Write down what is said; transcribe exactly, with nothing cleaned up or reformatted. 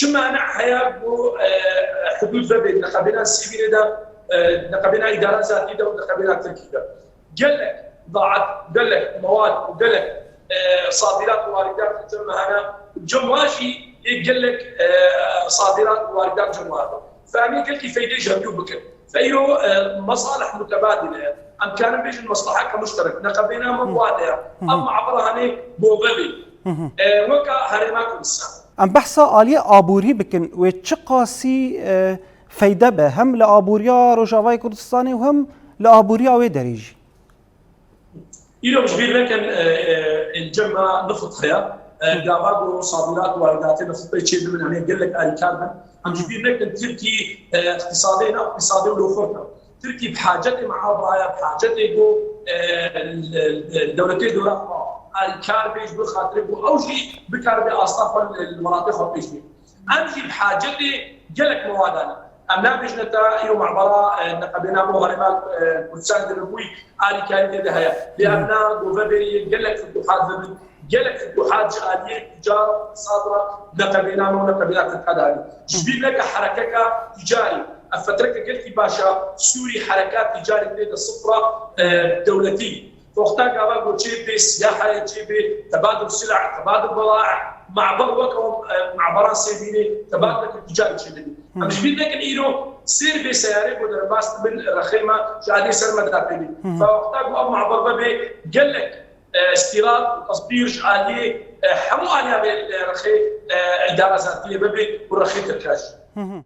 çi mane heye ku, e, hudûd vebe di neqebêna Sîvînê de, e, neqebêna îdara zatî de û neqebêna Tirkî de. Gelek daet, gelek mewad û gelek, e, sadirat û waridat li cem me hene. Cem wa jî yê gelek, e, sadirat û waridat cem wa hene. Fe em ê gelkî feydê ji hevdû bikin. Fe îro, e, mesalih mutebadîl heye. Em karin bêjin meslaheke muşterek. Neqebêna me wa de ye. Ev mabera hene bo vebê. E, weka herêma Kurdistan. Em behsa aliyê aborî bikin, wê çiqasî, e, feyde be, hem li aboriya Rojavayê Kurdistanê û hem li aboriya wê derê jî. Îro ji bîr nekin, e, e, cem me nift heye. E, gava ku sadirat û waridatê niftê çê bibin, em ê gelek alîkar bin. Em ji bîr nekin Tirkî, e, îqtîsadê ne, îqtîsadê wilo xurt e. Tirkî bi hacetê mehabaya, bi hacetê ku, e, dewletê dora xwe alîkar bê ji bo xatirê ku ew jî bikaribe asta xwe li welatê xwe pêş bê. Em jî bi hacetê gelek mewadan in. Em nabêjine te îro mabera, e, neqebêna bo herêma, e, Kurdistanê de bûyî alîkarî tê de heye. Lê em na govebêriyê gelek futuhat bibin. Gelek futuhat ji aliyê ticar, îqtisad re neqebêna me û neqebêna Tirka de hebî. Ji bîr neke herekeka ticarî. Ev fetreke gelkî baş e. Sûrî herekat ticarî tê de sifra, e, dewletî. Wexta gava ku çê bê siyahayê, çê bê tebadul sila, tebadul belae, maber wek ew, e, maberan sêbînê, tebaduleke ticarî çêdibî. Em ji bîr nekin îro sêr bê seyarê ku derbas dibin rexê me ji aliyê ser me de pê bî. Fe wexta ku ev maber vebe gelek, e, îstîrad û tesdîr ji aliyê, e, hemû aliya vê, e, rexê, e, îdara zatiyê vebe û rexê tirka jî.